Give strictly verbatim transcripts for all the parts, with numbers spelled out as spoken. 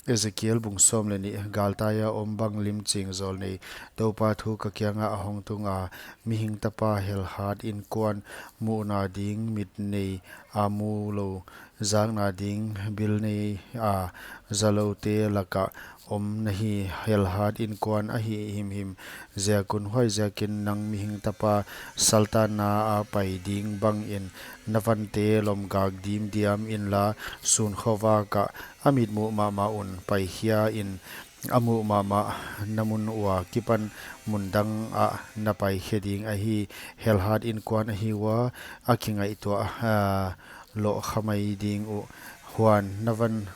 Ezekiel bung sawm leh nih. Galtai a om bang lim ching zawlnei Toupa thu ka kiangah a hong tung a, mihing tapa, helhat inkuan muhna ding mit nei a mu lou, zakna ding bil nei a za loute lakah om na hi. Helhat inkuan ahi himhim ziak un, huaiziakin nang mihing tapa, saltanna a pai ding bangin na vante lomgak dimdiam inla, sun khovak ah a mitmuh mahmah un paikhia in, a muh mahmah na mun ua kipan mun dang ah na paikhe ding ahi. Helhat inkuan ahi ua, a kingaihtuah, ah, loh kha mai ding uh. Huan na van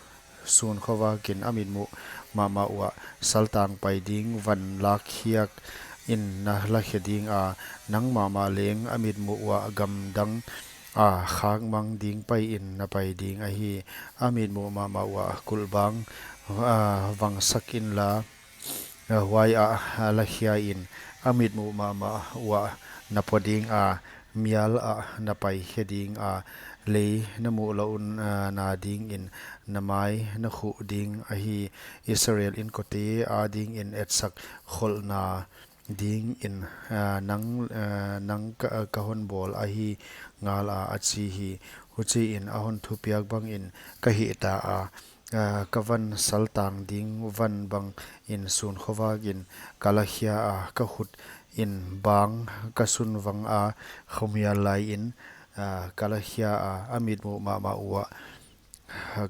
sun khovakin a mitmuh mahmah uah saltang pai ding van lakkhiak in na lakhe ding a, nang mahmah leng a mitmuh uah gam dang a khakmang ding pai in na pai ding ahi. A mitmuh mahmah uah kulhbang, ah, vangsak inla, ah, huai ah, ah, lakhia in, a mitmuh mahmah uah na pua ding a, mial ah na paikhe ding a, lei na muh louhna dingin na mai na khuh ding ahi. Israel inkote adingin etsak kholhna dingin, ah, nang, ah, nang ka, ka hon bawl ahi ngal a, a chi hi. Huchiin a hon thupiak bangin ka hihta a, ah, ka van saltang ding van bangin sun khovakin ka lakhia a, ka khut in bang ka sunvang a, khomial laiin, ah, ka lakhia a, a mitmuh mahmah uah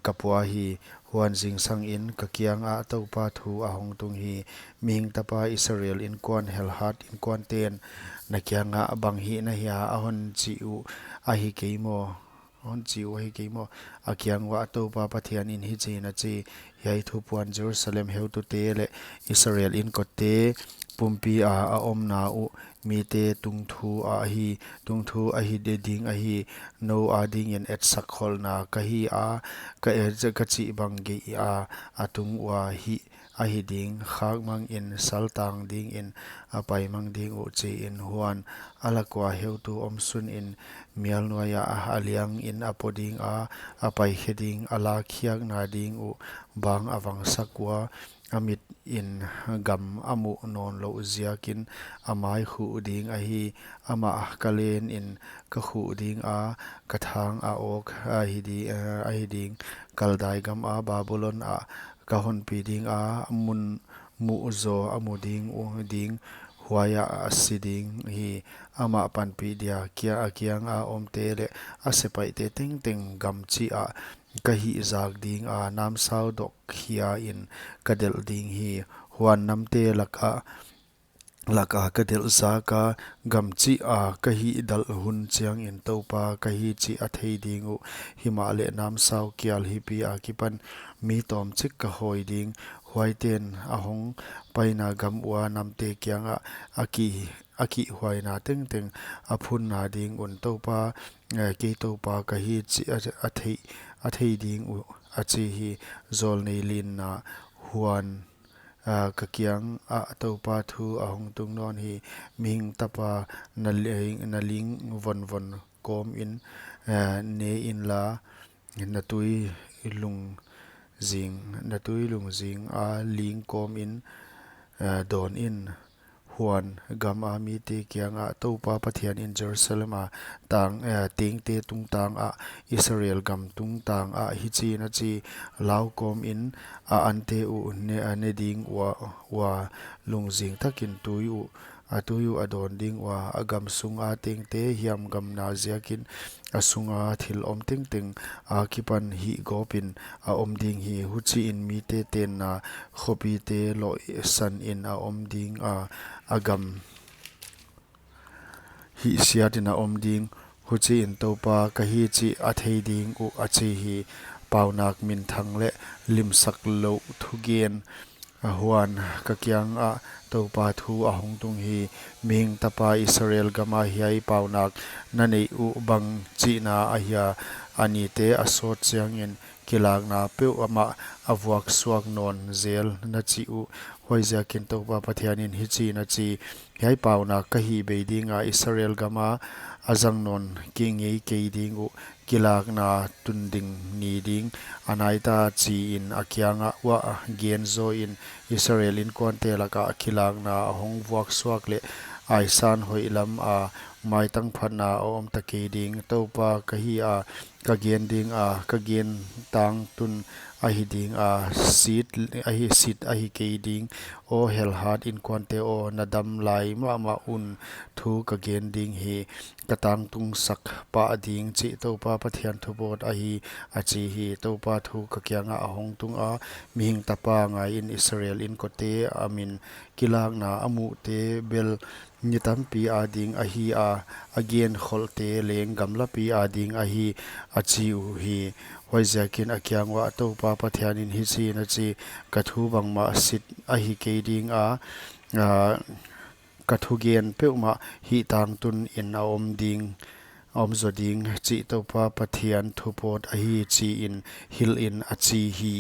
ka pua hi. Huan zingsangin ka kiangah Toupa thu a hong tung hi. Mihing tapa, Israel inkuan, helhat inkuanten na kiangah bang hih na hia a hon chih uh ahi kei maw? A hon chih uh ahi kei maw? A kiang uah Toupa Pathianin hichiin a chi: Hiai thupuan Jerusalem heutute leh Israel inkote pumpi a a omna uh mite tungthu ahi, tungthu ahi ding ahi. Nou adingin etsak kholhna ka hi a, ka et, ka chih bang geih a, a tung ua hih ahi ding. Khakmang in saltang dingin a paimang ding uh, chiin. Huan a lak ua heutu omsun in mial nuai ah a liangin a pua ding a, a paikhe ding, a lakkhiakna ding uh bang a vangsak ua, a mitin gam a muh nawn louh ziakin a mai khuh ding ahi. Amah ka lenin ka khuh ding a, ka thang a awk ahi di-, eh, ahi ding. Kaldai gam a Babulon ah ka honpi ding a, mun muh zaw a mu ding uh ding, huai ah a si ding hi. Amah panpih dia kia, a kiang a omte leh a sepaihte tengteng gam chih ah ka hihzak ding a, namsau dok khia in ka delh ding hi. Huan namte lak ah, lak ah ka delh zak a, gam chih a ka hihdalh hun chiangin Toupa ka hi chih a thei ding uh. Himahleh namsau kial hipi akipan mi tawmchik ka hawi ding. Huaiten a hong paina gam ua namte kiangah a ki, a kihhuaina tengteng a phunna ding un Toupa, eh, kei Toupa ka hi chih a, a thei, a thei ding uh, a chi hi. Zawlnei linna. Huan, ah, ka kiangah Toupa thu a hong tung nawn hi. Mihing tapa, na ling, na ling vonvon kawmin, eh, ne inla, na tui lungzing, na tui lungzing a ling kawmin, eh, dawn in. Huan gam a mite kiangah Toupa Pathianin Jerusalem a tang, eh, tengte tungtang ah, Israel gam tungtang ah hichiin a chi: Lau kawmin a ante uh ne, a ne ding ua, ua lungzing takin tui uh, a tui uh a dawn ding ua, a gam sunga tengte hiamgamna ziakin a sunga thil om tengteng akipan hihgawpin a om ding hi. Huchiin mite tenna khopite lohsanin a om ding a, a gam hihsiatin a om ding. Huchiin Toupa ka hi chih a thei ding uh, a chi hi. Paunak minthang leh limsak louh thugen. Huan ka kiangah Toupa thu a hong tung hi. Mihing tapa, Israel gam a hiai paunak na neih uh bang chihna ahia? A nite a sawt chiangin kilakna peuhmah a vuaksuak nawn zel na chi uh. Huaiziakin Toupa Pathianin hichiin a chi: Hiai pauna ka hih bei dinga, Israel gama a zang nawn ngei kei ding uh. Kilakna tun ding ni ding a nai ta, chiin a kianga uah gen zawin, Israel inkuante laka kilakna a hong vuaksuak leh aisan hoih lama maitang phatna a om ta kei ding. Toupa ka hi a, ka gen dinga, ka gen tangtun ahi dinga, sit ahi, sit ahi kei ding. Aw Helhat inkuante aw, na dam lai mahmah un thu ka gen ding hi. Ka tangtungsak pah ding, chih Toupa Pathian thupawt ahi, a chi hi. Toupa thu ka kianga a hong tunga: Mihing tapa, ngaiin, Israel inkuante a min kilakna a muhte bel ni tampi ading ahi a, a gen kholte leng gamlapi ading ahi, a chi uhi. Huaiziakin a kiang uah Toupa Pathianin hichiin a chi: Ka thu bangmah sit ahi kei dinga, a, ka thugen peuhmah hih tangtun in a om ding, a om zo ding, chih Toupa Pathian thupawt ahi, chiin hilhin, a chi hi.